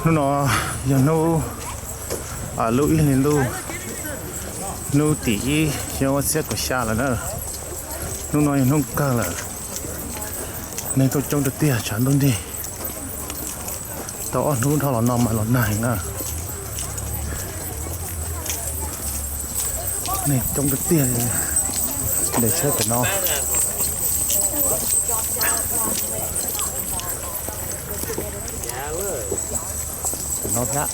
Hnub no yog hnub, lub ib hlis ntuj, hnub tim ib xyoo ob txhiab kaum xya lawm na. Hnub no yog hnub kawg lawm, neeg tuaj coob tiag tiag tshav ntuj nrig. Tau ob hnub dhau los no mas los nag heev na. Neeg coob tiag tiag, ntes tsheb pem no. Pem no thiab.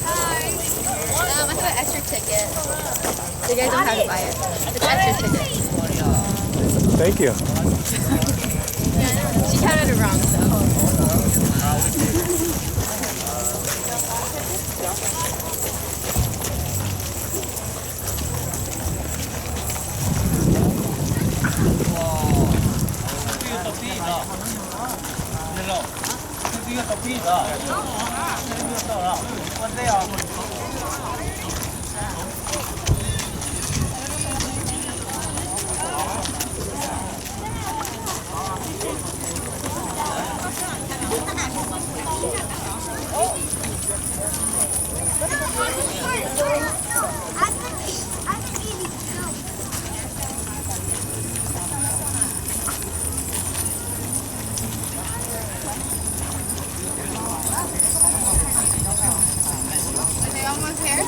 Hi. Um, I have an extra ticket. So you guys don't have to buy it. It's extra ticket. Thank you. She counted it wrong, so. Are they almost here?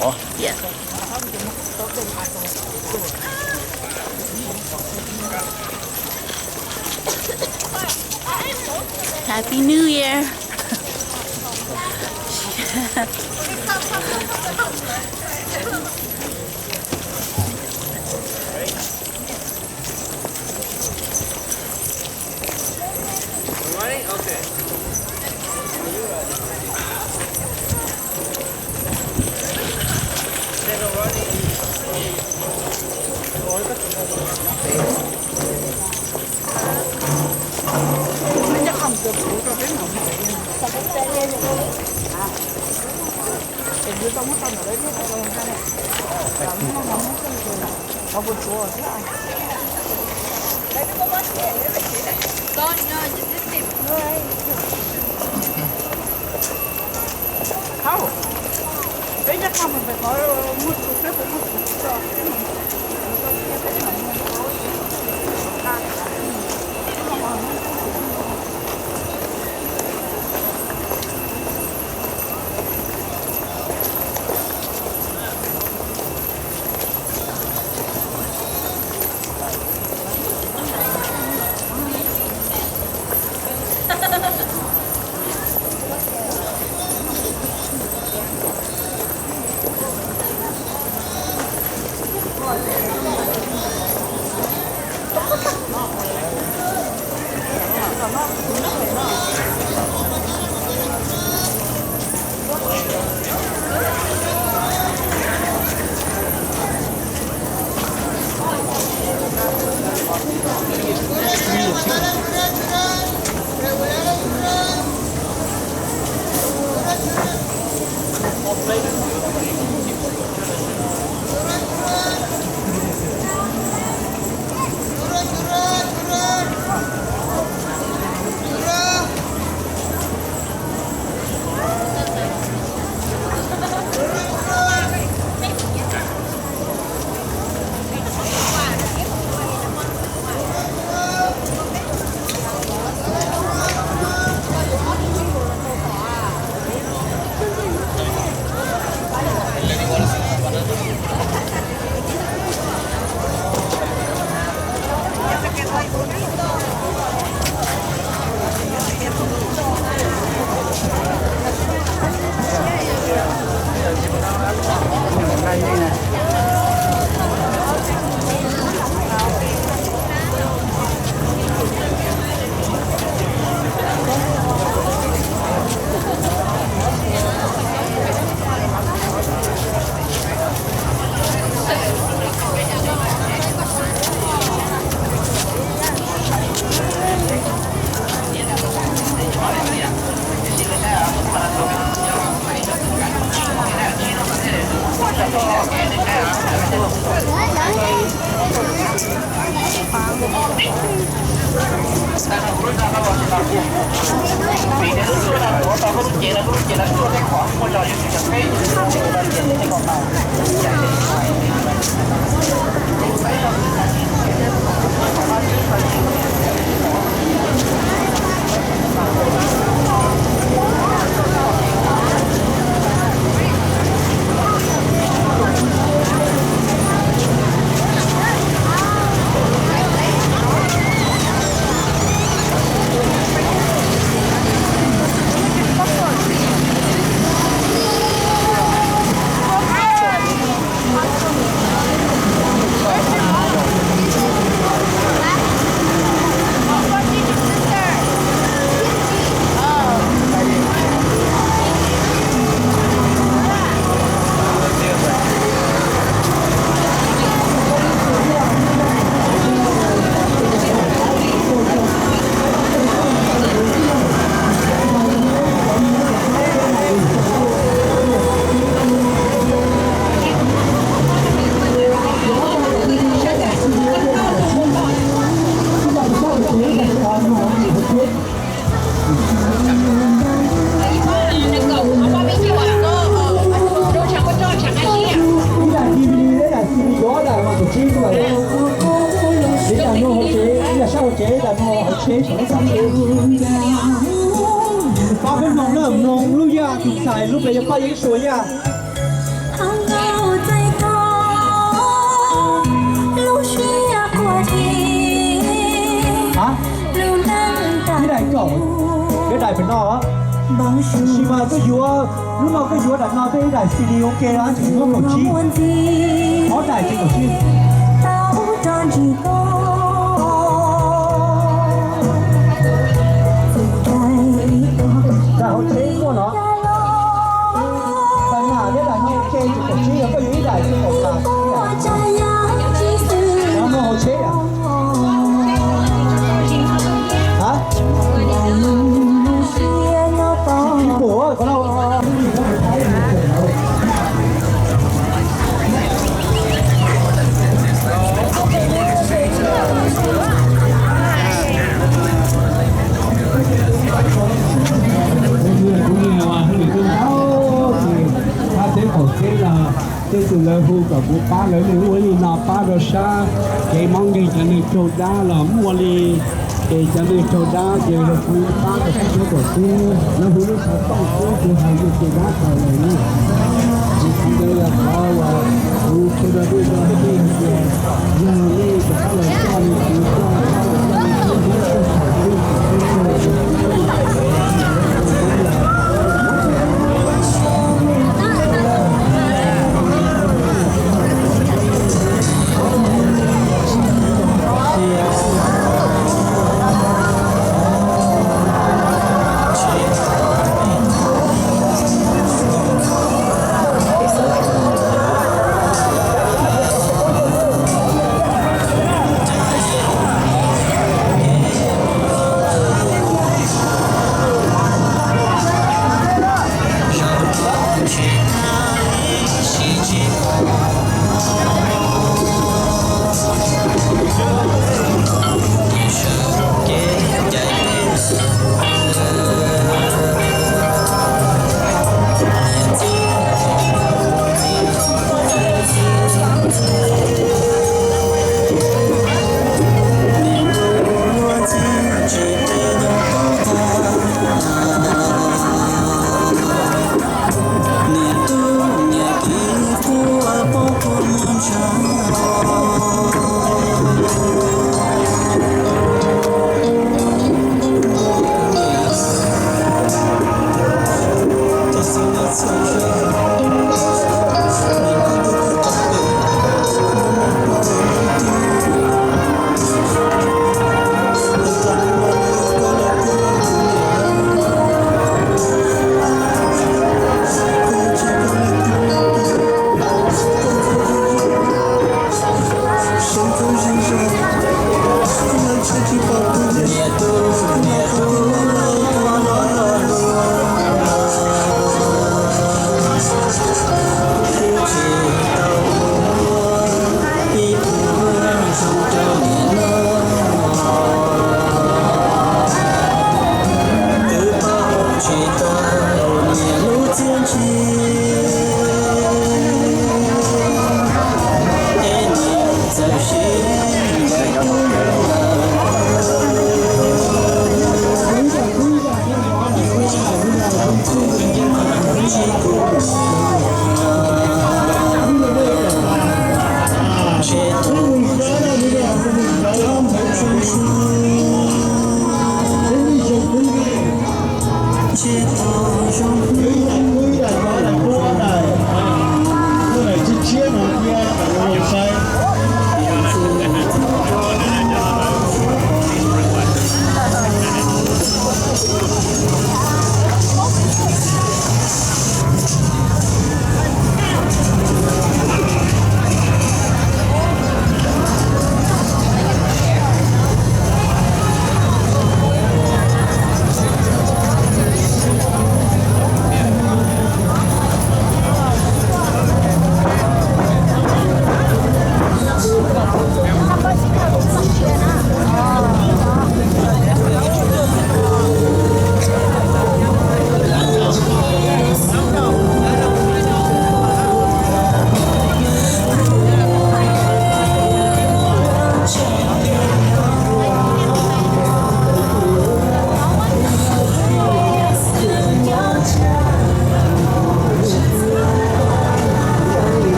Ủa? Dạ. Happy New Year. Ib daim no hauv tsheb, pab peb mloog na, mloog lub yaj tus ntxhais lub npe yog Paj Yeeb Suas yaj. Ib daim kaum, ib daim pem no. Tab sis mas koj yuav, hnub no koj yuav daim no tej ib daim C D ua ke na, tseem muab kaum tsib, ob daim ces kaum tsib. Daim hauv tsheb muaj no. Daim no thiab daim no ua ke ces kaum tsib, yog koj yuav ib daim ces kaum tas. Daim no hauv tsheb. Hab, ib puas ko no. Kuv niag hab nws twb ntau tes hab teb qaum teb los tej tug lawv hu kom kuv pab lawv, nws ua li no pab rau sab kev mob nkeeg cov neeg raug dab los muaj li. Ces cov neeg raug dab ces lawv kuv pab rau sab teb qaum teb, lawv hu lub xov tooj tuaj kuv hais yog tus dab tawm lawm ne. Ces thaum ntawd yog qhov uas kuv qhia rau nej, rau nej hais tias yog nej rov qab los coj li kuv coj, coj li kuv coj, coj saum teb, coj saum teb.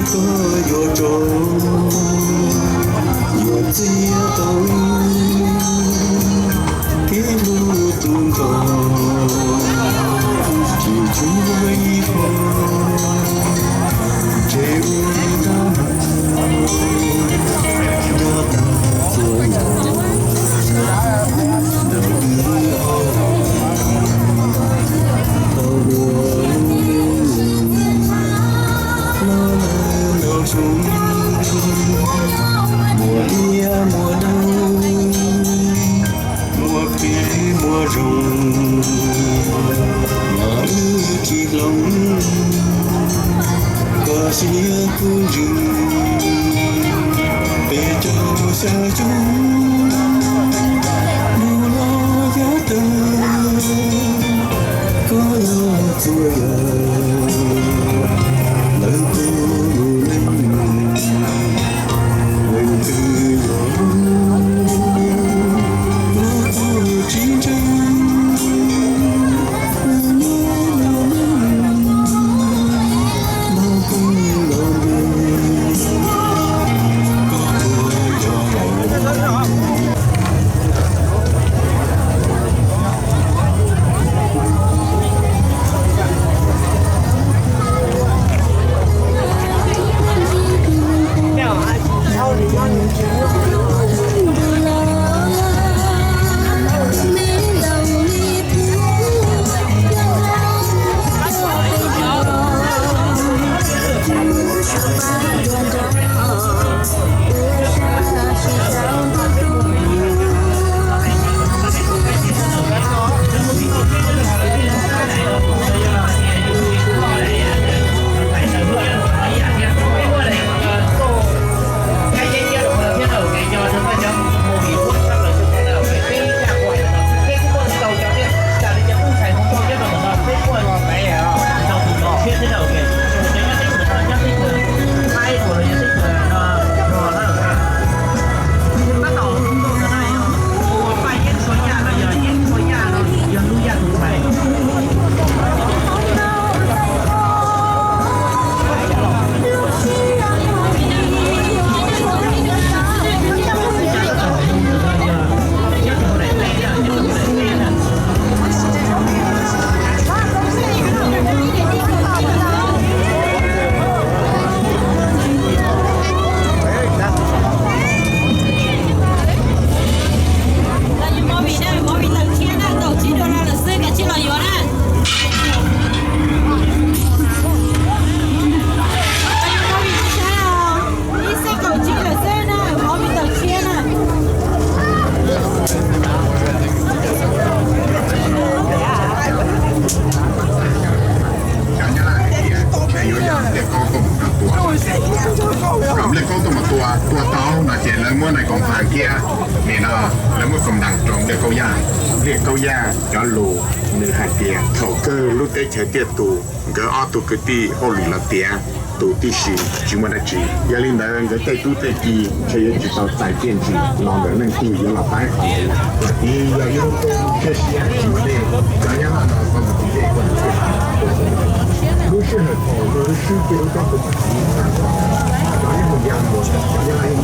Koj yuav tso, yuav txiav tau kev hlub tus ntxhais, tsis tshuav ib qho, ntshe ua dab neeg nyob tag txhua yam. Tau ua lub neej los lawm los zoo, muaj iab muaj dawb, muaj phem muaj zoo, los wb tsis hloov, koj siab kuj ntsws, peb caug xya caug, nus los yav tawg, koj yog txhua yam, lawv kuj yus neej, leej twg yog lub, lub txuj tsis ntseeg, lub nyob los neeg, los peb los npe, koj puas yog lawm. Movie na, movie tawm tshiab na, kaum tsib dollar lawm xwb, kav tsij los yuav na. Movie tawm tshiab na, movie tawm tshiab na. Nplej koob tuaj mus tua, nplej koob tuaj mus tua, tua tau no ces lawv muab nais koom fas kiag. Nim no lawv muab koom ntais rau nplej koob yaj. Nplej koob yaj cov lus nws hais tias thaum kawg lub teb chaws tiaj tus, nkawd ob tug kwv tij hauj lwm los tiav, tus tib si tsis muaj dab tsi. Yog li ntawd nkawd tej tub tej ki ntshe yuav tsis tau txais txiaj ntsig los ntawm leej twg yuav los pab qhov ntawd. Vim yog yus lub koob siab siab tsis muaj dej, cov nyab laj no tau mus tiv dej koj mus tij. Lub sij hawm thaum lub swb kiag lub roob tus mas txiv tag nrho, cov yeej mus ya mus, cov nyab laj yeej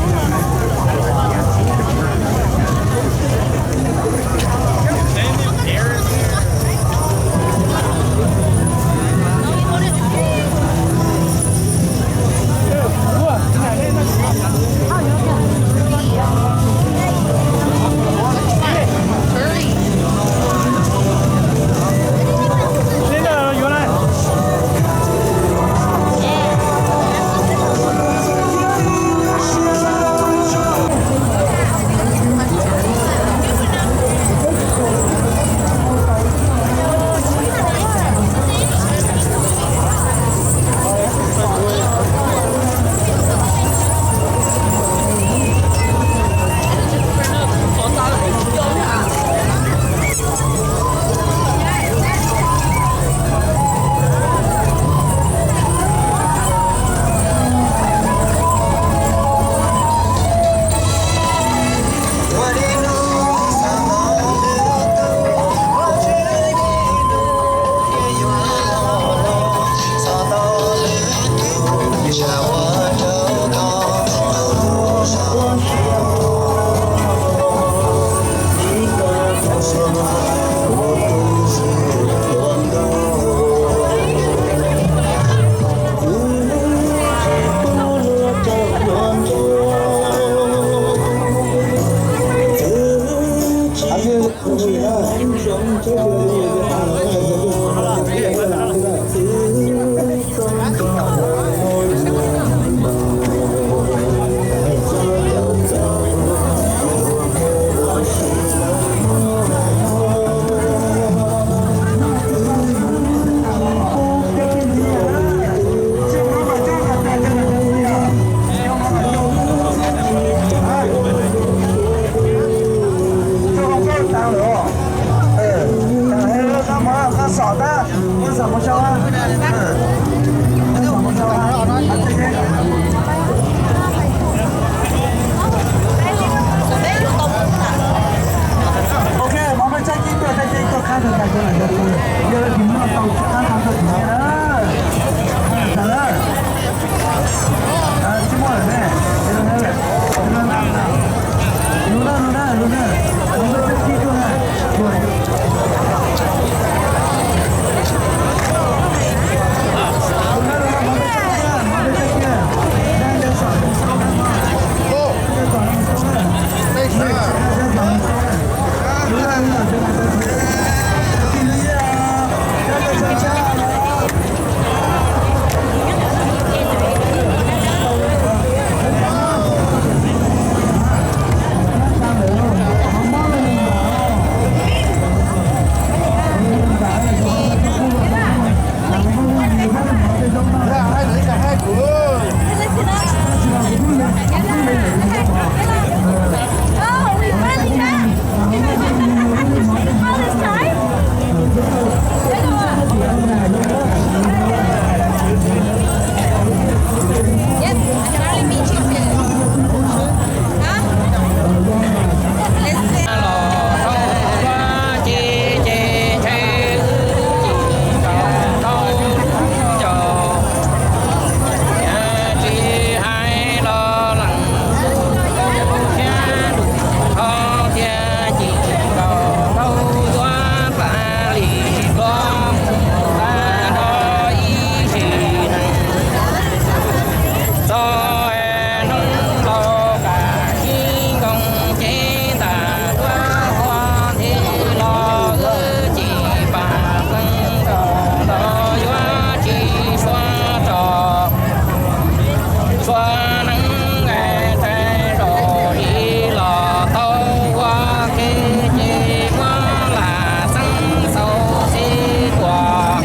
Neeb tais zos ib los tau ua ke ces muab lam xeeb xau xib tuam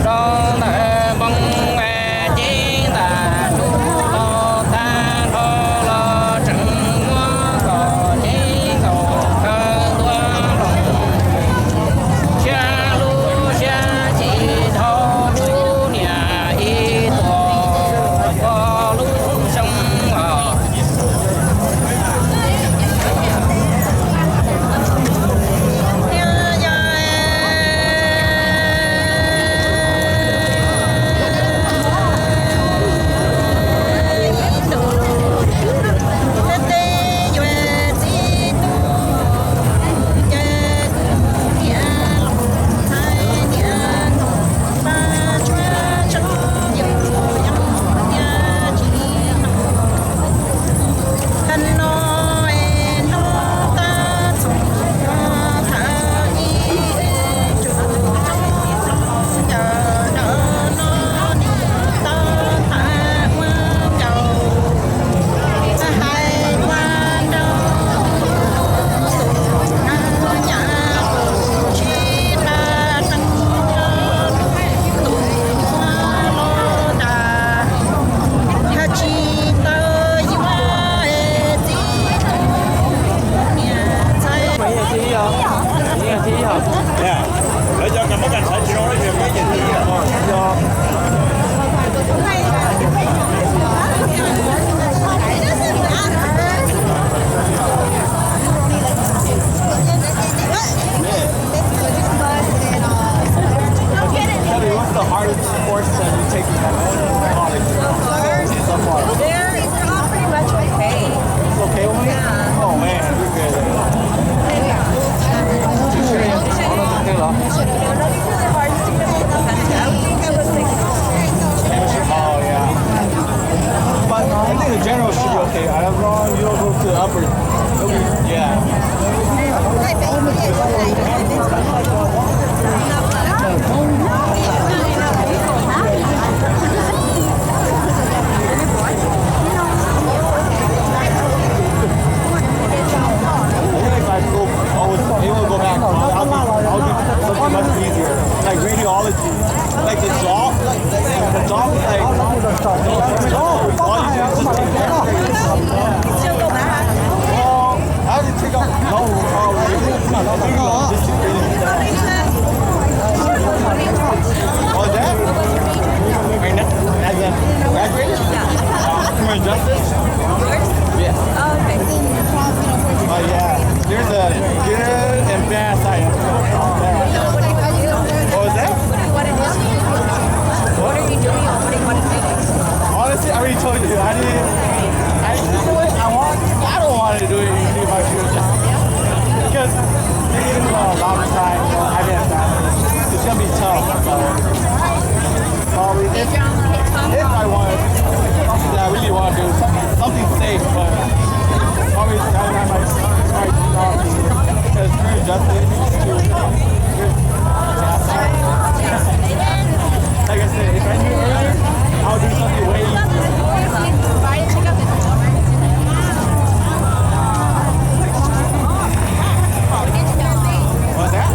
rau ntawm npoo ceeb ntam tsuj los tag nrho los tseem muab kom ceeb nkaus kawg ntua los siab lub siab ci dhau lub niam ib tuam ua lub xyoo os. Yeah. Lawv cov kam mab kam ntxhov tsis zoo, lawv cov kam mab kam ntxhov tsis zoo. Tell me, what's the hardest course that you take in college? So far. They're, they're all pretty much okay. It's okay only? Yeah. Oh man, you're good. Oh yeah. But I think the general should be okay. As long as you don't go to the upper. Yeah. If I go, I would, it would go back. I'll, I'll do something much easier, like radiology. Like the job, like the job is like, no, all you do is just take care of patients. Still go back. Well, I have to take out, no, uh, this is really, oh, is that? Right now, as a graduate? Uh, criminal justice? Yours? Yeah. Oh, okay. Oh, yeah. There's a good and bad side of it. What was that? What are you doing? What are you doing? Honestly, I already told you. I didn't. I, you know what? I want. I don't want to do it in my future because it's been a long time. You know, I didn't. It's gonna be tough. So. Probably if, if I wanted, something that I really want to do, something, something safe, but probably that I might, might not be, because criminal justice is too, like I said, if I knew earlier, I would do something way easier. What's that?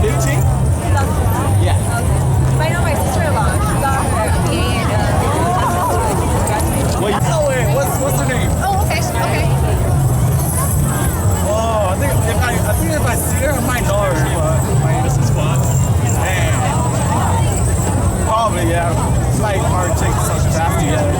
Fifteen? Yeah. I know my sister-in-law. She got her B A in, uh, business. Wait, oh, wait, what's, what's her name? Oh, okay, okay. Oh, I think if I, I think if I see her, I might know her, but my, this is fun. Damn. Probably, yeah. It's like hard to take such a fast together.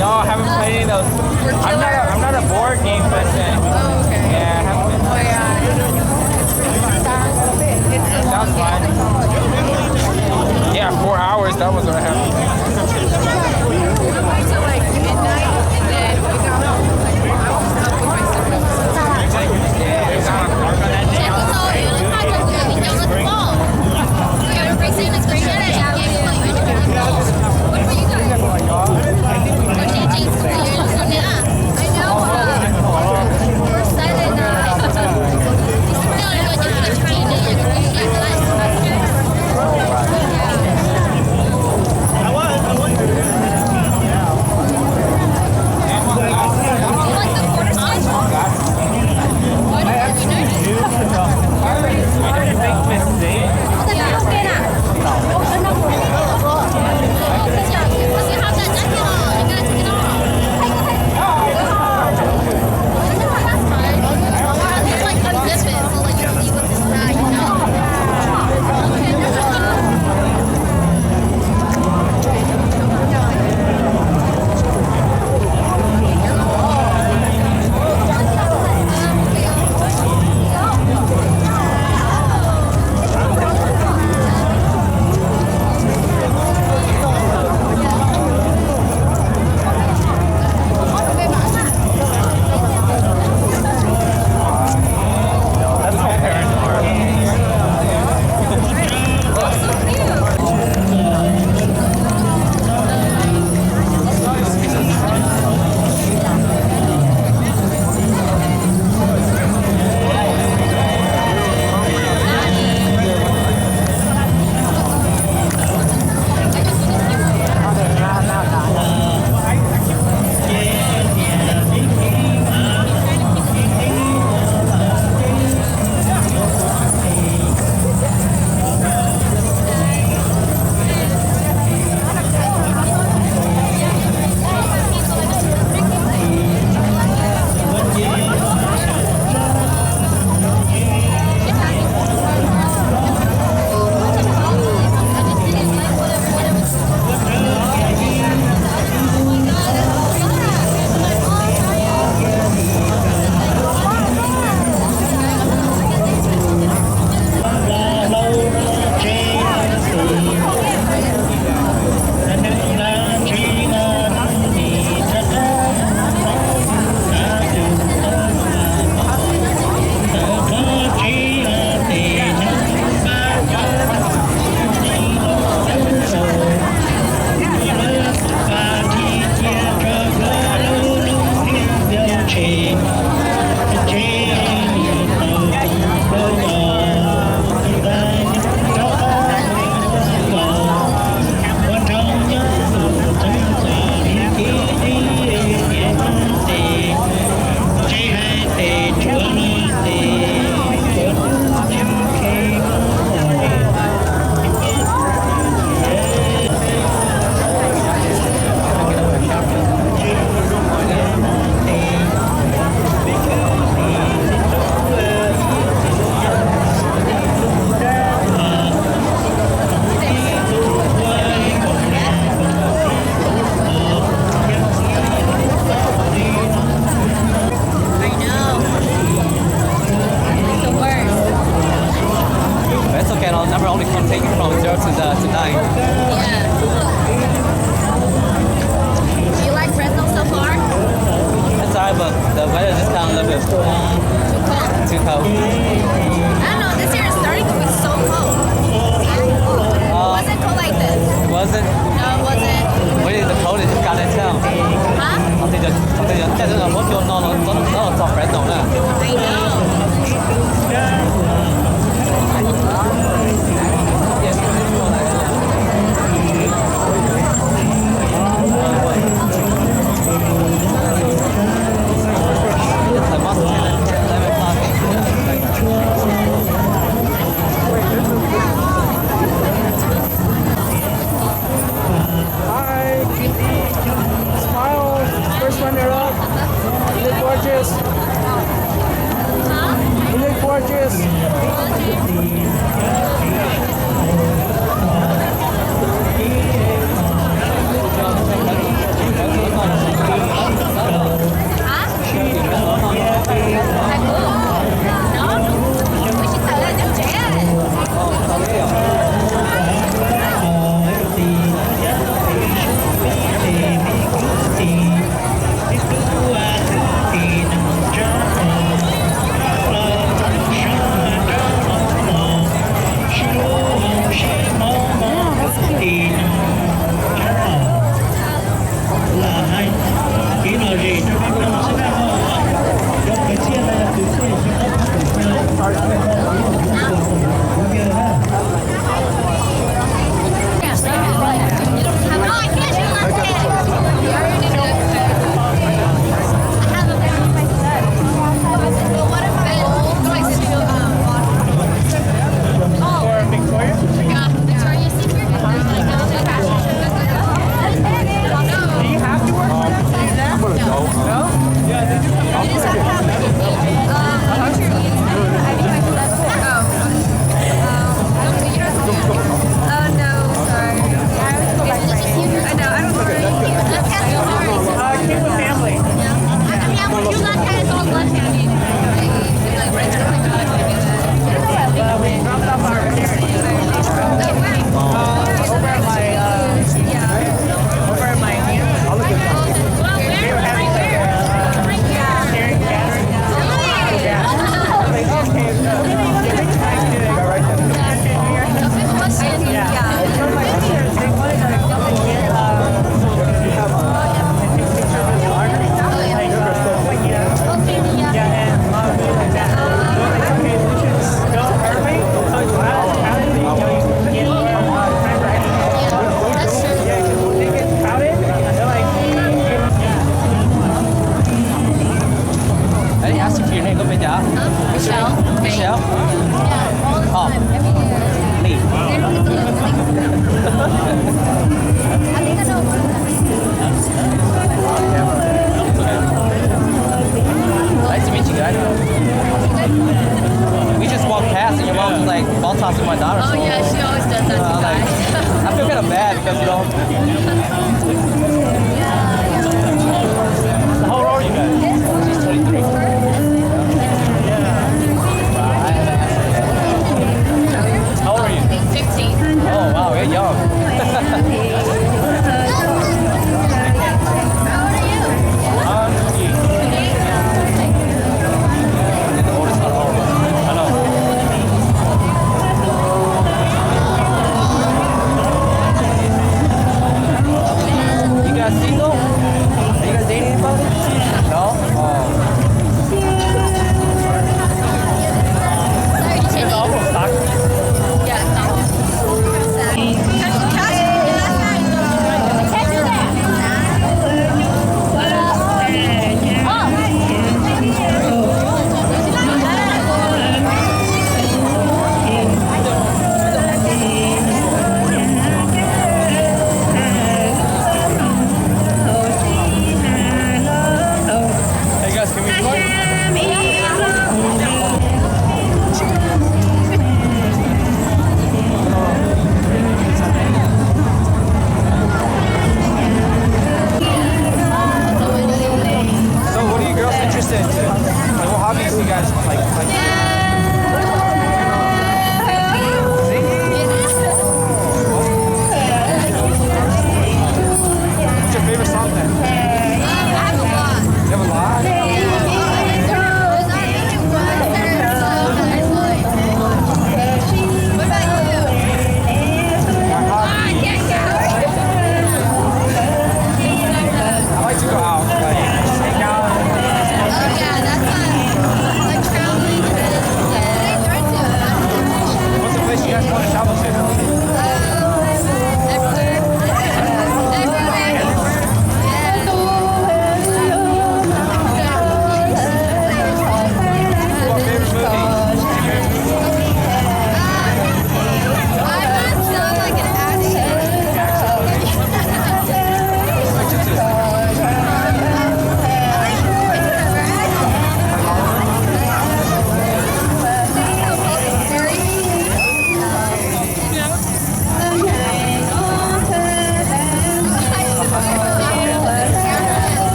No, I haven't played any of those. I'm not a, I'm not a board game person. Oh, okay. Yeah, I haven't been. Oh, yeah. It's really fun. It's so fun. That was fun. Yeah, four hours. That was what happened. We went to, like, midnight, and then we got home, like, four hours.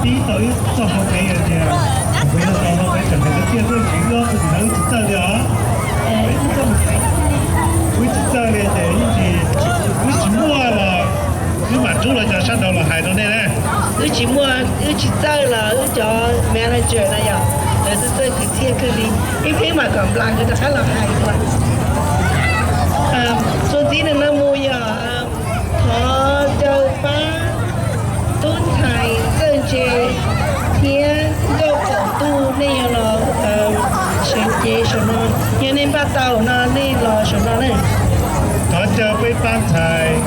Ib tau ib txoj hau kev tias, kuv no tau no peb tseem hais tias tiaj twj ntsis, wb ob tug txiv ntawd wb tsis txawj li os. Wb tsis txawj li ces wb tsis, wb tsis muaj los wb mam rub los cov sab nraud los hais rau nej na. Wb tsis muaj, wb tsis txawj los wb cov manager no yog lawv txawj txawj kwv txhiaj kawg li. Ib pliag mam kom Nplas nkawd rov qab los hais dua. Txuas ntxiv ntawm no mus yog thov caw pab tub ntxhais Txawj Ntse thiab Nkauj Kaum Ntuj, nej yuav los seev cev saum no. Yog nej npaj tau no nej los saum no na. Thov caw peb pab ntxhais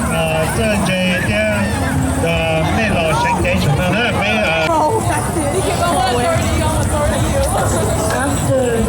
Txawj Ntse thiab nej los seev cev saum no na peb. After,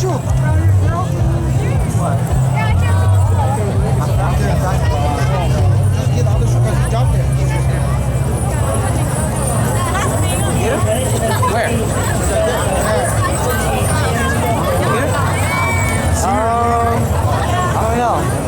Where? Um, I don't know.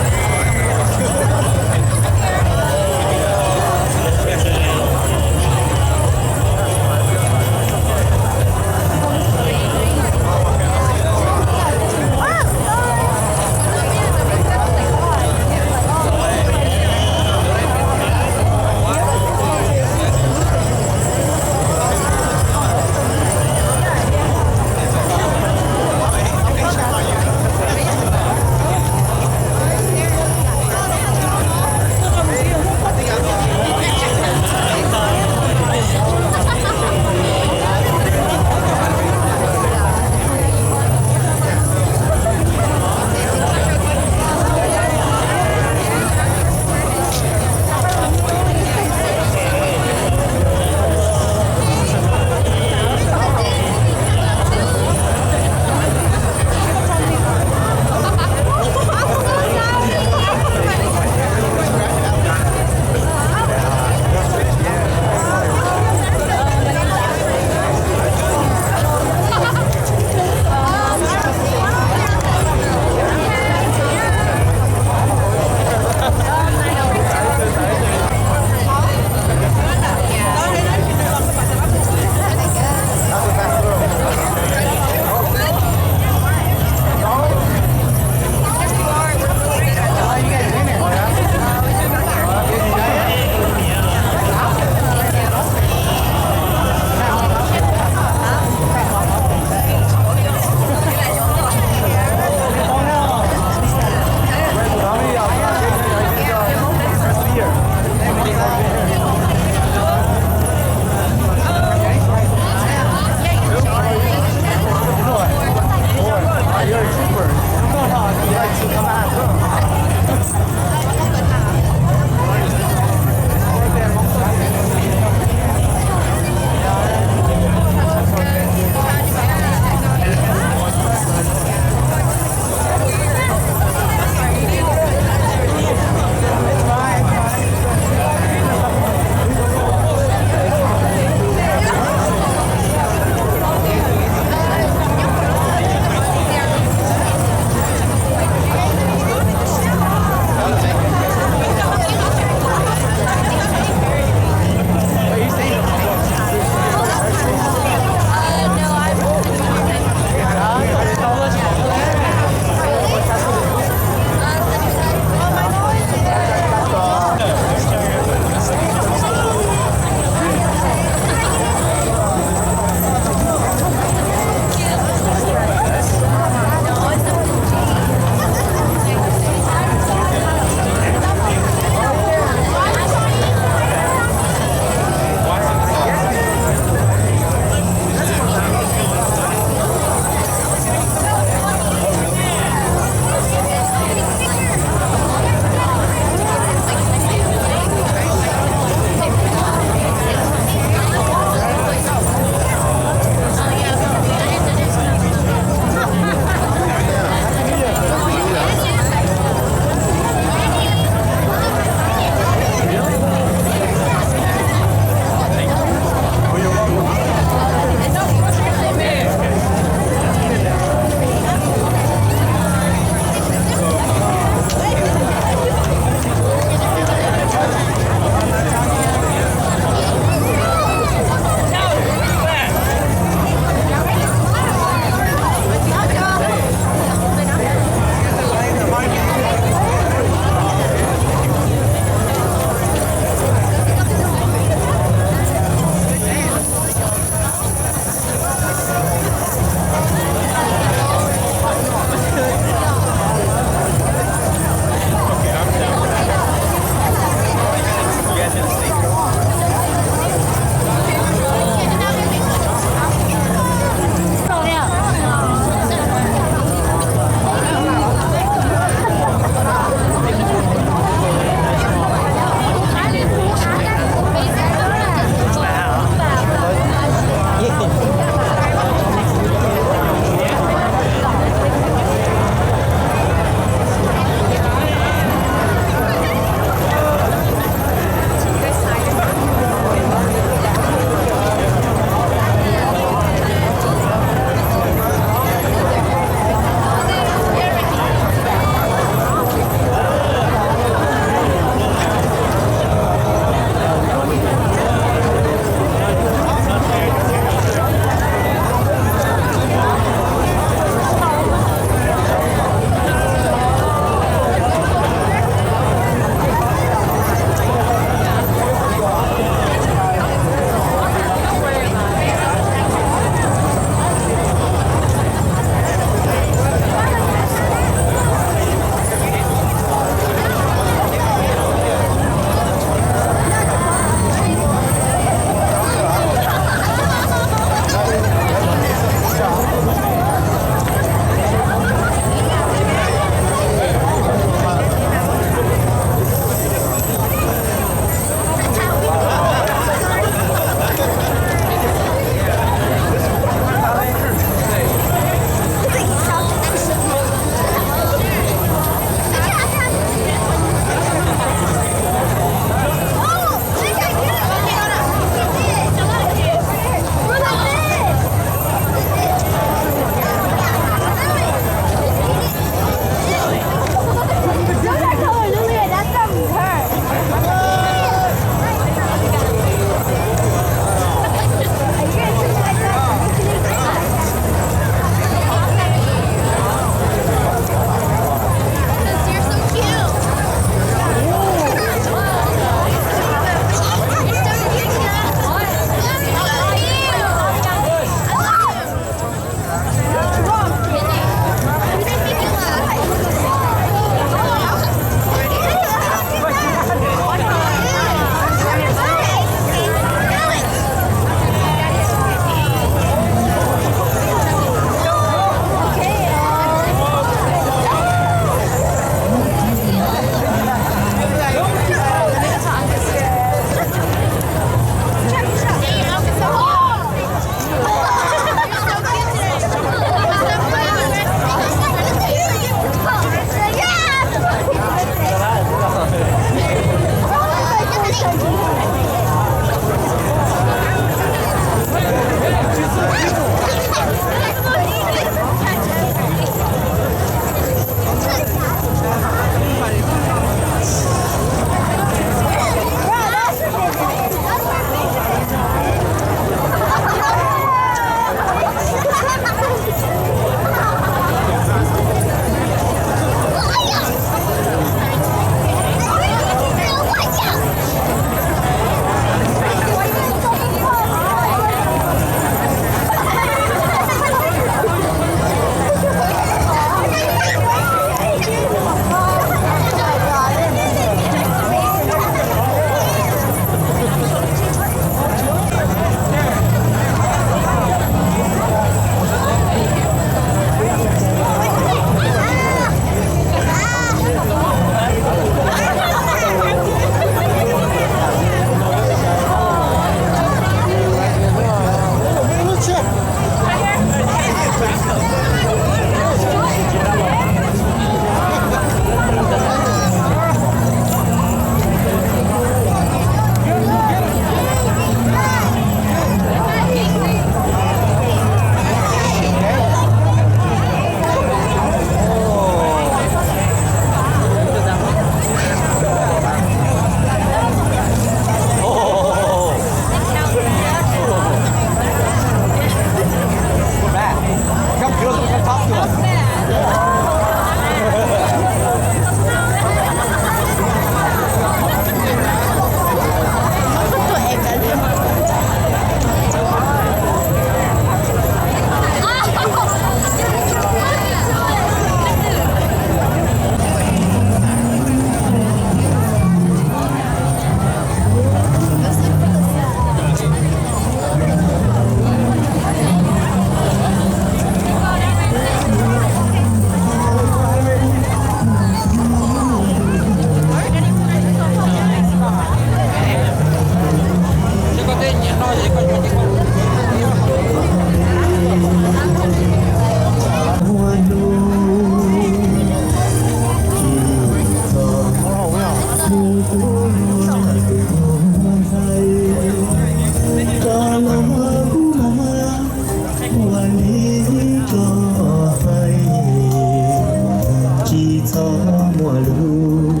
Muaj lub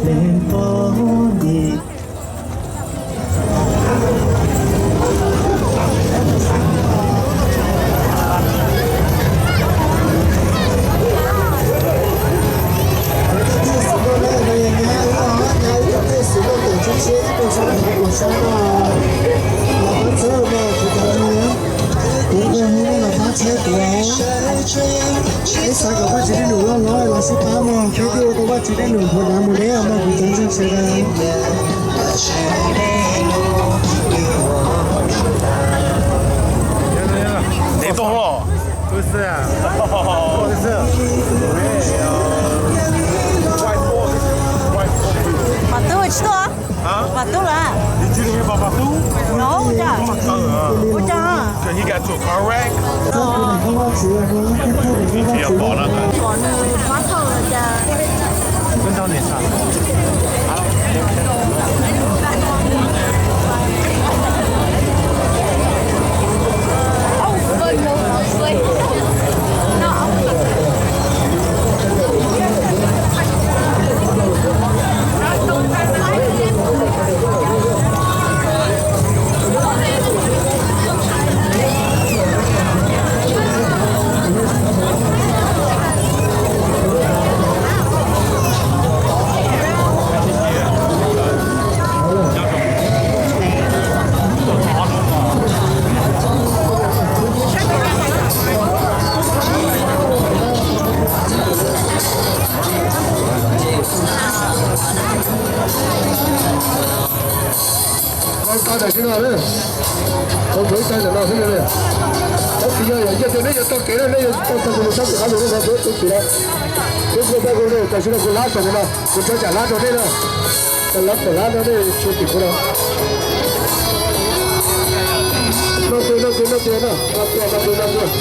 neej poj niam. Kuv nqua hu nej los pab txhawb kuv. Ib xav kom Vaj Tswv Dej Num loj hlob los sib pab mog, peb thiaj ua tau Vaj Tswv Dej Num nphuv dav mus deb mog kuv cov ntseeg sawv daws. Neb tuaj los? Pom tub tsis tuaj? Pom tub lawm. No, ua cas? Ua cas? Tau tam sim no, tau tau ib tag ntawm no xwb. Tab sis yog yog tias nej yuav tau kev na, nej yuav tau tau tus sab tim qab lus no, tau tus tim no. Peb kuj tau kuv tam sim no kuv lab tau no, kuv tso tsam lab rau nej na. Lab tau lab no nej tso tim kuv no. No tus no tus no tus no, no tus no tus no tus.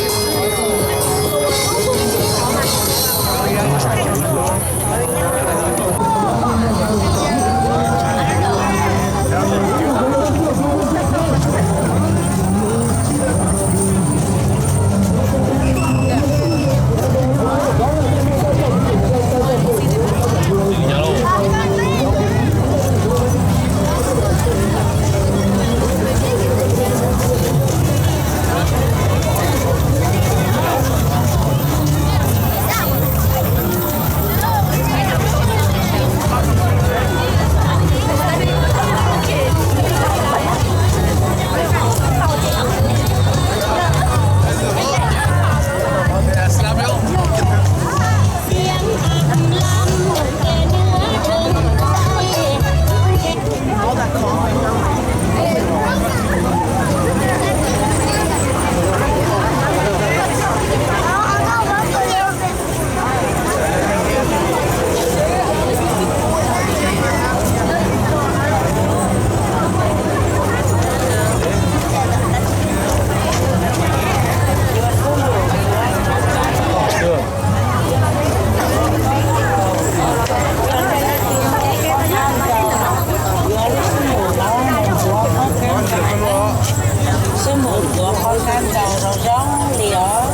Sib mus ntxuav qhov kab ntaus zoo zoo li os.